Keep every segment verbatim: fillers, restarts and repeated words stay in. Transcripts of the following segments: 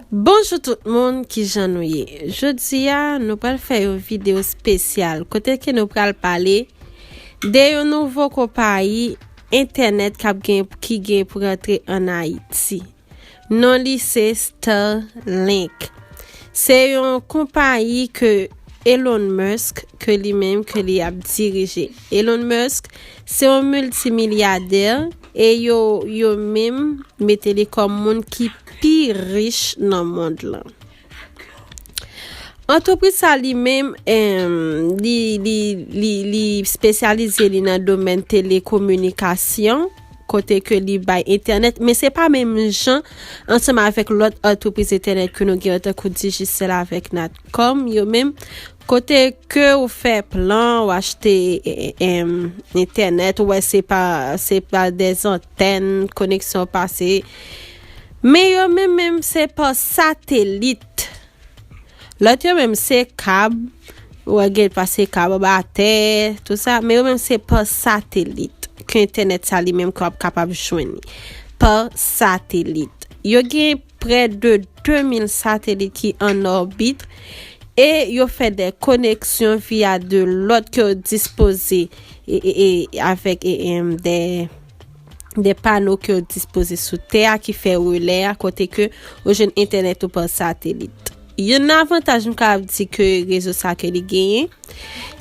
Bonjou tout moun, kijan nou ye? Jodi a, nou pral fè yon videyo espesyal kote ke nou pral pale de yon nouvo konpayi entènèt k ap gen, ki gen pou rantre ann Ayiti. Non li se Starlink. Se yon konpayi ke Elon Musk, ke li menm, ke li ap dirije. Elon Musk, se yon miltimilyadè e yo, yo menm mete li kòm moun ki pi rich nan mond lan. Antrepriz sa li menm, em, li, li, li, li espesyalize li nan domèn telekominikasyon, kote ke li bay entènèt, men se pa menm jan ansanm avèk lòt antrepriz entènèt ke nou gen yo, tankou Digicel avèk Natcom, yo menm, kote ke ou fè plan, ou achte, e, e, em, entènèt, ou wè se pa, se pa dèzantèn, koneksyon pase. Men yo menm, menm se pa satelit. Lòt yo menm se kab, ou wè gen pase kab anba tè, tou sa, men yo menm se pa satelit. Ke entènèt sa li menm ke w ap kapab jwenn li. Pa satelit. Yo gen prè de de mil satelit ki an òbit e yo fè de koneksyon via de lòt ke yo dispoze e, e, e, avèk e, em, de, de pano ke yo dispoze sou tè a ki fè relè a kote ke ou jwenn entènèt ou pa satelit. Youn nan avantaj m kapab di ke rezo sa ke li genyen,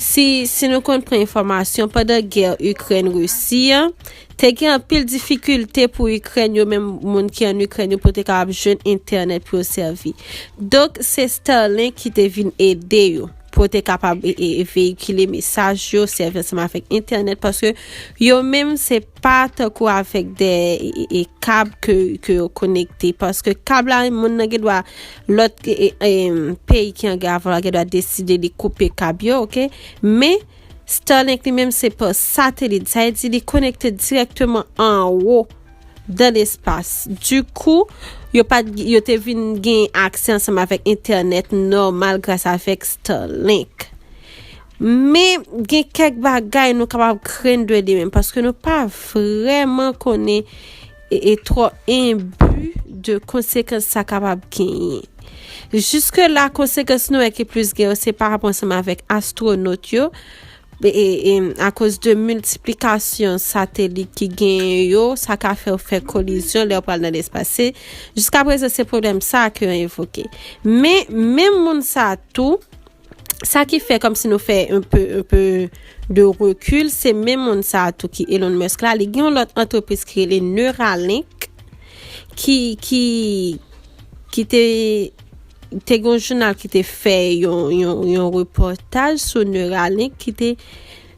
si, si nou konn pran enfòmasyon, pandan gè Ikrèn-Risi an, te gen anpil difikilte pou Ikrèn yo, menm moun ki ann Ikrèn yo, pou te kapab jwenn entènèt pou yo sèvi. Donk, se Starlink ki te vin ede yo, pou yo te kapab e, e, veyikile mesaj yo, sèvi ansanm avèk entènèt, paske yo menm se pa tankou avèk de, e, e, e kab ke, ke yo konekte, paske kab la, moun nan gen dwa, lòt, e, e, em, peyi ki an gè avè w la gen dwa deside li koupe kab yo, oke? Men, Starlink li menm se pa satelit, sa vle di li konekte dirèkteman anwo dan lespas. Dikou, yo pa t, yo te vin gen aksè ansanm avèk entènèt nòmal gras avèk Starlink. Men gen kèk bagay nou kapab krenn de li menm, paske nou pa vrèman konnen e, e twò enbi de konsekans sa kapab genyen. Jiske la, konsekans nou wè ki plis gen yo, se pa rapò ansanm avèk astwonot yo, e, e, e, akoz de miltiplikasyon satelit ki genyen yo, sa ka fè yo fè kolizyon lè yo pral nan lespas. Se, jiska prezan, se pwoblèm sa ke yo envoke. Men, menm moun sa tou, sa ki fè kòmsi nou fè un peu, un peu de recul, se menm moun sa tou ki Elon Musk la, li gen yon lòt antrepriz ki rele Neuralink, ki, ki, ki te, te gen yon jounal ki te fè yon, yon, yon repòtaj sou Neuralink ki te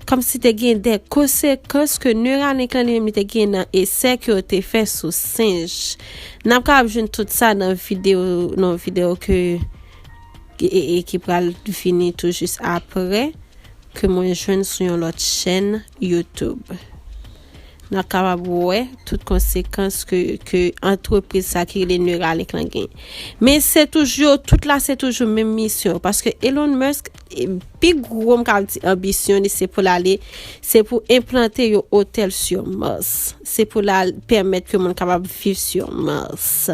kòmsi te gen de konsekans ke Neuralink lan li menm li te gen nan esè ke yo te fè sou senj. N ap kapab jwenn tout sa nan videyo, nan videyo ke, e, e, e ki pral vini tou jis apre, ke mwen jwenn sou yon lòt chèn YouTube. N ap kapab wè tout konsekans ke, ke antrepriz sa ki rele Neuralink lan gen. Men se toujou, tout la se toujou menm misyon, paske Elon Musk, e, pi gwo m ka di anbisyon li se pou l ale, se pou enplante yon otèl sur Mars. Se pou l al pèmèt ke moun kapab viv sur Mars.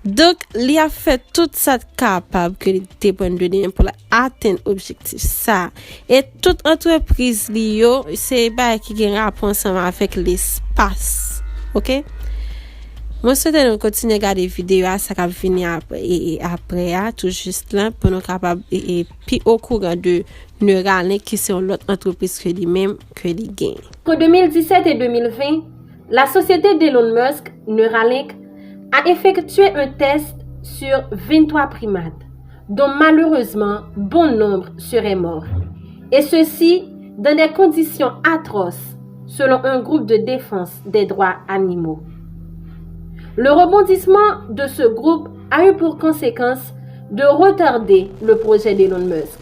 Donk, li ap fè tout sa l kapab ke li te pran de li menm pou l atenn objektif sa. E tout antrepriz li yo, se bagay ki gen rapò ansanm avèk lespas. Oke? Mwen swete nou kontinye gade videyo a, sa k ap vini apre, e, e apre a, tou jis la, pou nou kapab, e, e, pi okouran de Neuralink, ki se yon lòt antrepriz ke li menm, ke li genyen. Entre deux mille dix-sept et deux mille vingt, la société d'Elon Musk, Neuralink, a effectué un test sur vingt-trois primates, dont malheureusement bon nombre seraient morts, et ceci dans des conditions atroces, selon un groupe de défense des droits animaux. Le rebondissement de ce groupe a eu pour conséquence de retarder le projet d'Elon Musk,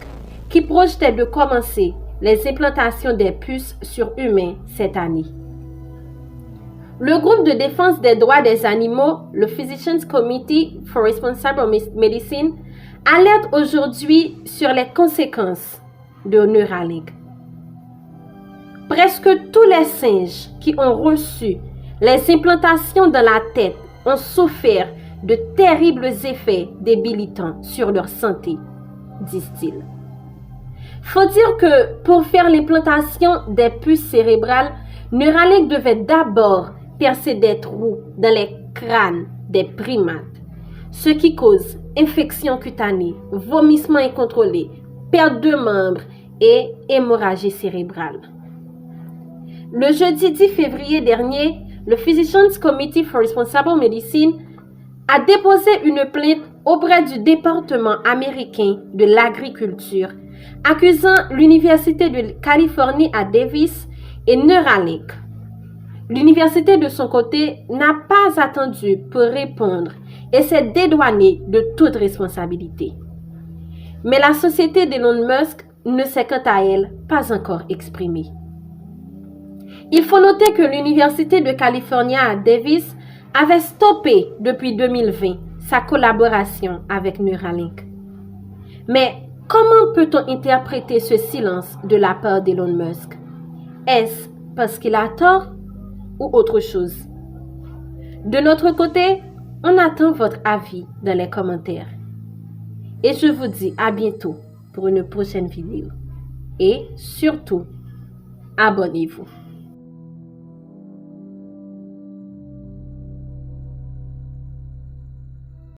qui projetait de commencer les implantations des puces sur humains cette année. Le groupe de défense des droits des animaux, le Physicians Committee for Responsible Medicine, alerte aujourd'hui sur les conséquences de Neuralink. Presque tous les singes qui ont reçu les implantations dans la tête ont souffert de terribles effets débilitants sur leur santé, disent-ils. Faut dire que pour faire l'implantation des puces cérébrales, Neuralink devait d'abord percer des trous dans les crânes des primates, ce qui cause infection cutanée, vomissement incontrôlé, perte de membres et hémorragie cérébrale. Le jeudi dix février dernier, le Physicians Committee for Responsible Medicine a déposé une plainte auprès du département américain de l'agriculture, accusant l'Université de Californie à Davis et Neuralink. L'université, de son côté, n'a pas attendu pour répondre et s'est dédouanée de toute responsabilité. Mais la société d'Elon Musk ne s'est quant à elle pas encore exprimée. Il faut noter que l'Université de California à Davis avait stoppé depuis deux mille vingt sa collaboration avec Neuralink. Mais comment peut-on interpréter ce silence de la part d'Elon Musk? Est-ce parce qu'il a tort ou autre chose? De notre côté, on attend votre avis dans les commentaires. Et je vous dis à bientôt pour une prochaine vidéo. Et surtout, abonnez-vous.